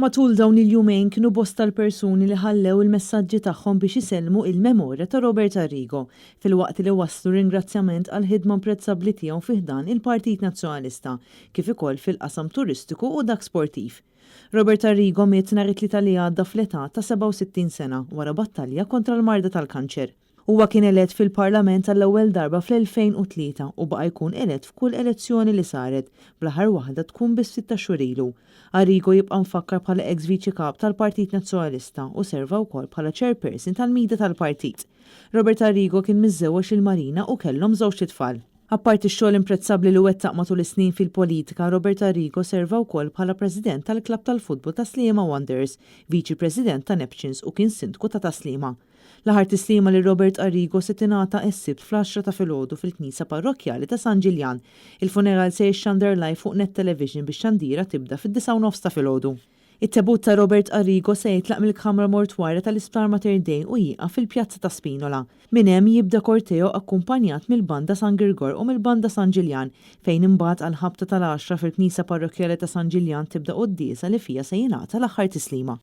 Matul dawn il-jumejn kienu bosta l-persuni li ħallew il-messaġġi tagħhom biex isellmu il-memorja ta' Robert Arrigo, filwaqt li wasslu ringrazzjament għall-ħidma imprezzabbli tiegħu fi ħdan il-Partit Nazzjonalista, kif ukoll fil-qasam turistiku u dak sportiv. Robert Arrigo miet nhar it-Tlieta li għadda fl-età ta' 67 sena wara battalja kontra l-marda tal-kanċer. Huwa kien elett fil-Parlament għall-ewwel darba fl-2003 u baqa' jkun elett f'kull elezzjoni li saret, bl-aħħar waħda tkun biss ftit tax-xhur ilu. Arrigo jibqa' mfakkar bħala eks Viċi Kap tal-Partit Nazzjonalista u serva wkoll bħala Chairperson tal-Media tal-Partit. Robert Arrigo kien miżżewweġ lil Marina u kellhom żewġt itfal. Apparti x-xogħol imprezzabbli li wettaq matul is-snin fil-politika, Robert Arrigo serva wkoll bħala President tal-Klabb tal-Futbol ta' Sliema Wanderers, Viċi President ta' Neptunes u kien Sindku ta' Tas-Sliema. L-aħħar tislima lil Robert Arrigo se tingħata s-Sibt fl-għaxra ta' filgħodu fil-Knisja Parrokkjali ta' San Ġiljan. Il-funeral se jixxandar live fuq Net Television bix-xandira tibda fid-disgħa u nofs ta' filgħodu. It-tebut ta' Robert Arrigo se jitlaq mill-kamra mortwarja tal-Isptar Mater Dei u jieqaf fil-Pjazza ta' Spinola. Minn hemm jibda korteo akkumpanjat mill-Banda San Girgor u mill-Banda San Ġiljan, fejn imbagħad għall-ħabta tal-għaxra fil-Knisja Parrokkjali ta' San Ġiljan tibda quddiesa li fiha se jingħata l-aħħar tislima.